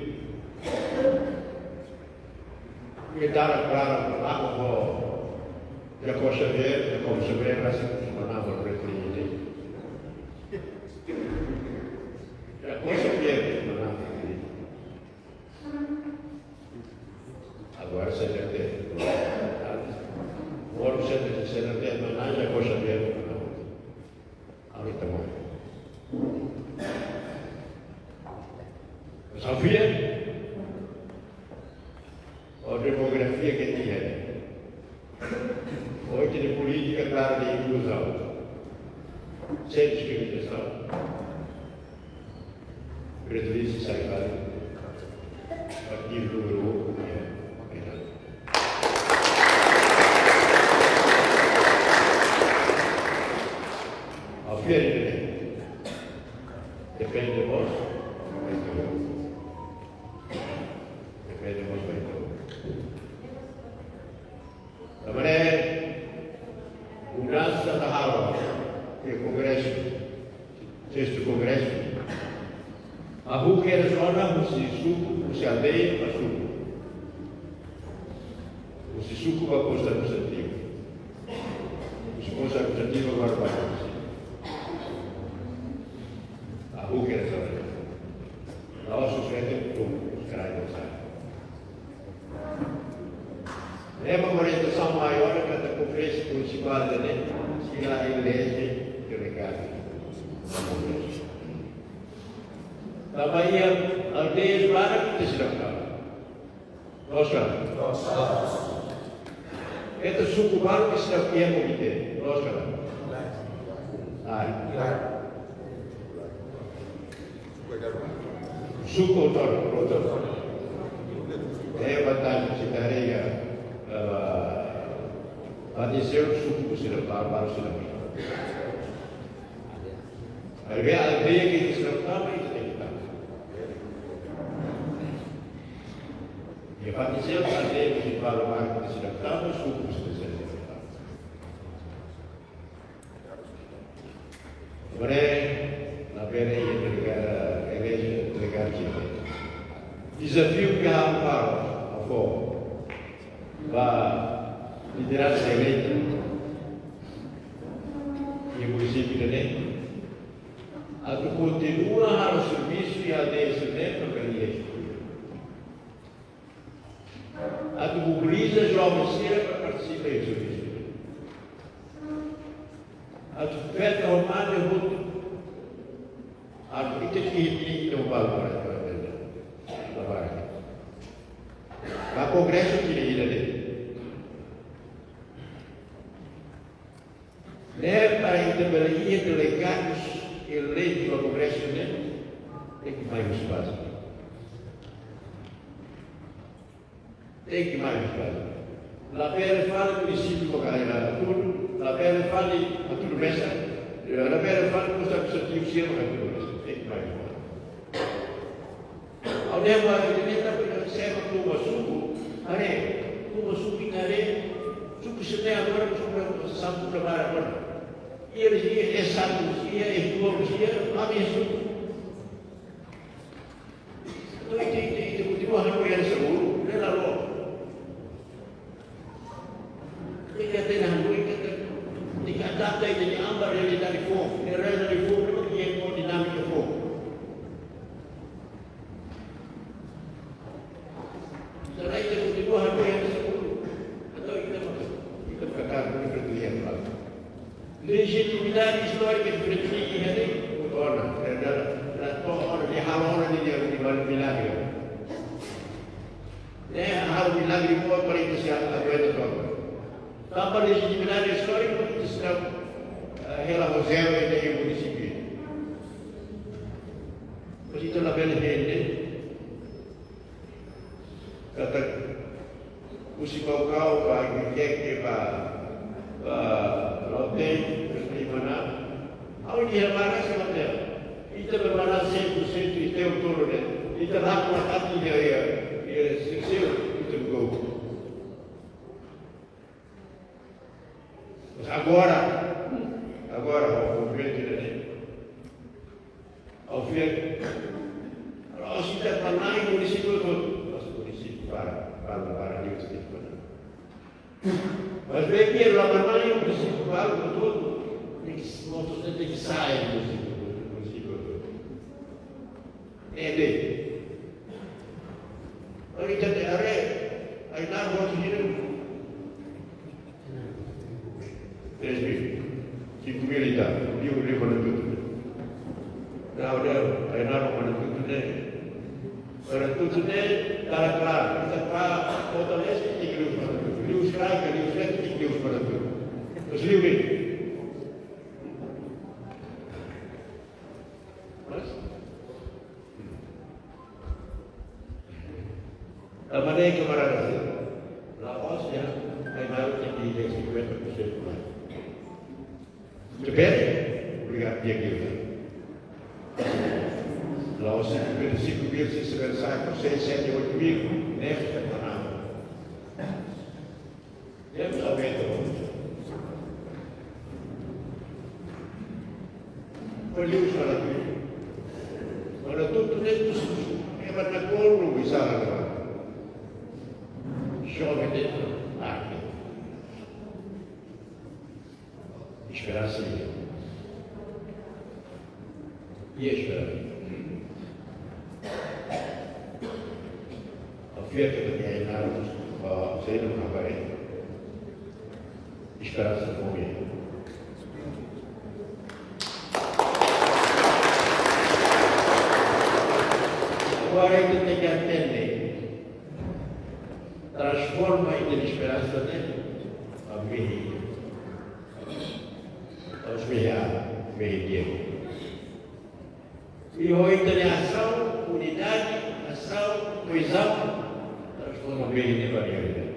Ke dara klara, aku ho Jacob Xavier, Jacob Xavier, rasik manaba frente de. Jacob Xavier manaba frente de. Agora C N T. Agora C N T, C N T, mas não, Jacob Xavier. Agora também. Sofia, ou demografia ke iha. Ohin iha polítika, klaru, de inkluzaun. Sem diskriminasaun. Presidente sai fali. Partidu númeru um, ya. Obrigadu. Ao fim, depende de vós. Depende de vós, vai. Tanba ne'e, mudansa ita halo iha Kongresu, sestu Kongresu. Hahú kedas ona husi suku, husi aldeia ba suku. Husi suku ba postu administrativu. Husi postu administrativu ba bairru. Hahú kedas ona. La'ós suspeita tu, sekarang dosa. Ema orientasaun maiór katak Konferénsia Munisipál ne'e, sira eleje delegadu. Tanba iha aldeias barak ita seidauk tau. Loos ka? Loos. Ita suku balu ita seidauk iha komité. Loos ka? Ai. Suku otónomu, prontu. Eh, vantajen se ita haree, eh, Fatin Seluk suku sira ba-, balu sira. Maibé aldeia ke sira tama, ita tenke tama. Iha Fatin Seluk aldeia munisipál barak ke sira tama, suku sira tama. Agora, labele iha delegadu, eleje delegadu sira. Dezafiu ke ha'u halo, ha'u fó ba lideransa eleita iha munisípiu ne'e, atu kontinua halo servisu iha aldeia sira-ne'e, para bele iha estrutura. Atu mobiliza joven sira para partisipa iha servisu. Atu feta ho mane hotu. Atu ita ke ita ke ita balu para para bele. Para para. Ba kongresu sira ida de'it. Ne'e para ita bele iha delegadus eleitu ba kongresu ne'e, tenke mai husi baze. Tenke mai husi baze. Labele fali munisípiu ba kala ida hatudu, labele fali hatudu mesak, labele fali postu administrativu sira ba hatudu mesak. Tenke mai husi baze. Ha'u dehan ba ita-nia ita-boot sira, ema tun ba suku, haree, tun ba suku ita haree, suku sira-ne'e agora, suku sira-ne'e sampu da bara agora. Iha, iha S satu, iha S dua, iha, ami suku. Entaun, ita, ita, ita kontinua hanoin iha seguru, ne'e la loos. Ita tenke hanoin, ita tenke adapta ita-nia an ba realidade foun. Ne'e realidade foun, ne'e mak iha dinámika foun. Entaun ita kontinua hanoin iha seguru. Entaun ita, ita fiar katak ita bele iha. Lejitimidade istórika de Fretilin iha ne'e, ona, ita la, la to'o ona, nia halo ona nia, nia, nia milagre. Nia halo milagre boot para ita sei aguenta to'o. Tanba lejitimidade istórika, ita seidauk, eh, hela ho zero iha munisípiu. Mas ita labele hende katak husi Baucau ba Viqueque ba, ba Lautein, ba Manabí. Ha'u dehan ba rai sira hotel. Ita ba rai sira sentru, sentru, ita o todo, né? Ita la pernah hati iha, iha, iha, sira, sira, ita go. Agora, agora, o governo de Ha'u fiar, ha'u sei ita manán munisípiu hotu, mas munisípiu para, para, para, mas bem que la manán munisípiu para hotu, tenke, motos tenke sai munisípiu, munisípiu hotu. Ede. Ora ita haree, ai na motos ini, três mil, cinco mil e tal. Liu, liu Manatutu. Não, não, ai na Manatutu ne'e. Manatutu ne'e, tá claro. Ita para Ponta Leste, tenke liu Manatutu. Liu Estraga, liu Sete, tenke liu Manatutu. Mas liu bem. Mas, a maneira que maravilha. La'ós, ya, ai na tenke cinquenta por cento mais. Tudo bem? Obrigado, dia que eu. La'ós cinquenta e cinco mil, se você pensar com seis, sete, oito mil, nem para nada. Temos aumento. Foi livros para tudo. Para tudo dentro do sul. É para na cor, não, isso é agora. Chove dentro. Ah, esperança. E esperança. Ha'u fiar katak ita-nia ai-na'in, ah, sei não acabarei. Esperança com ele. Agora ita tenke atende. Transforma ita-nia esperansa ne'e ba mehi. Aos mehi, mehi di'ak. I ho ita-nia asaun, unidade, asaun, koezaun, transforma mehi ne'e ba realidade.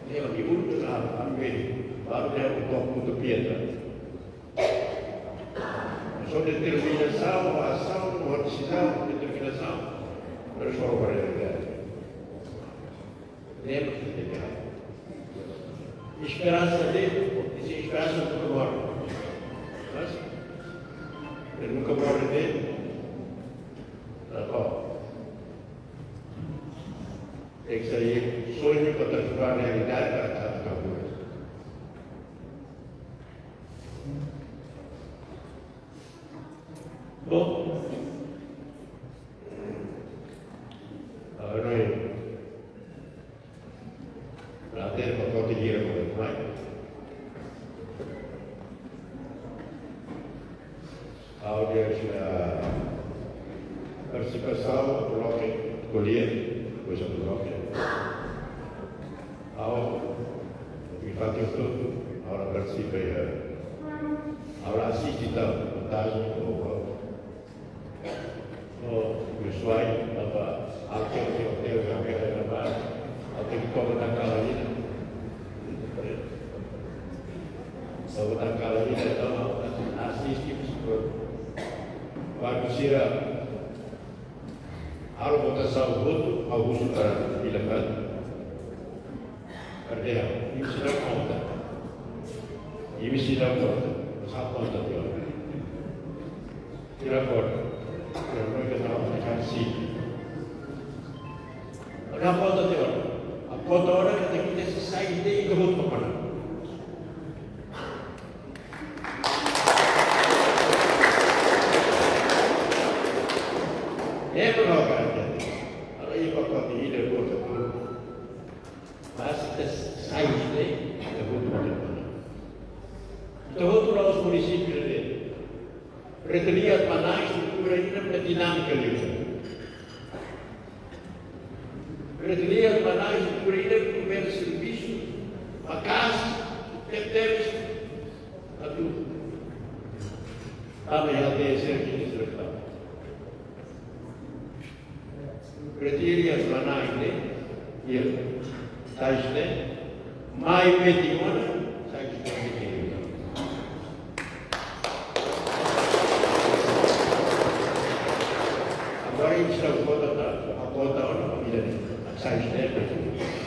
Ne'e mak uluk, ah, ah, mehi, baru dia untuk utopia. Só determinasaun, asaun, desizaun, determinasaun, transforma realidade. Lembra que tem que esperança dele, se esperança nunca morre. Mas, ele nunca morre dele. Tá bom. Tem que sair sonho para transformar a realidade para cada um. Bom, agora é Laten pakote hira ko mai. Ha'u dehan, eh, partisipasaun bloke ko'alia, koisa bloke. Ha'u, mi fatin hotu, ha'u la partisipa, eh, ha'u la asiste tan, vantajen, ou, ou, Oh, pessoal, tava aqui no hotel, já me levar, até que toma na calma ainda. Toma na calma ainda, então, asiste, quando tira a votasaun, o voto, Augusto Carvalho, ele vai. Perdeu, imi seidauk konta. Imi seidauk konta. Sá konta tiha ona. Tira konta. Tira konta, não, não, não, sim. Não konta tiha ona. A konta ona que tem que ter se sai de, de outro para. É para não, cara. Agora ia para a conta, ia de outro. Mas ita sai husi ne'e, ita buat ida. Ita hotu la'ós munisípiu ne'e. Pretoria manán estrutura ida ne'ebé dinámika liu. Pretoria manán estrutura ida ne'ebé servisu, maka'as, tebes, atu. Tanba iha ATS aqui, Pretoria manán ne'e, iha, sai husi ne'e, mai metin ona, sai husi ne'e metin ona. Agora imi seidauk konta, a konta ona, ida ne'e, sai husi ne'e metin ona.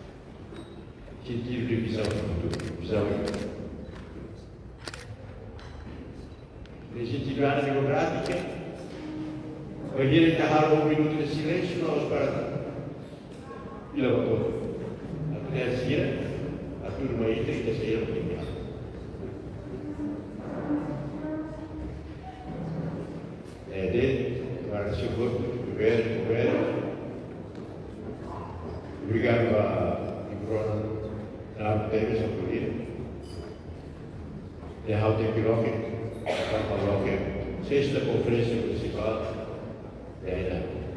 Sentidu de vizaun futuru, vizaun. Nesse cidadania democrática, bainhira ita halo um minuto de silêncio, nós para pila bato. Até a sira, a turma ita, ita sira, é, de, para se for, governo, governo. Obrigadu ba Ibrona, na teve essa política. De ha'u tenke loke, tanba loke, sesta konferénsia prinsipál, de ainda.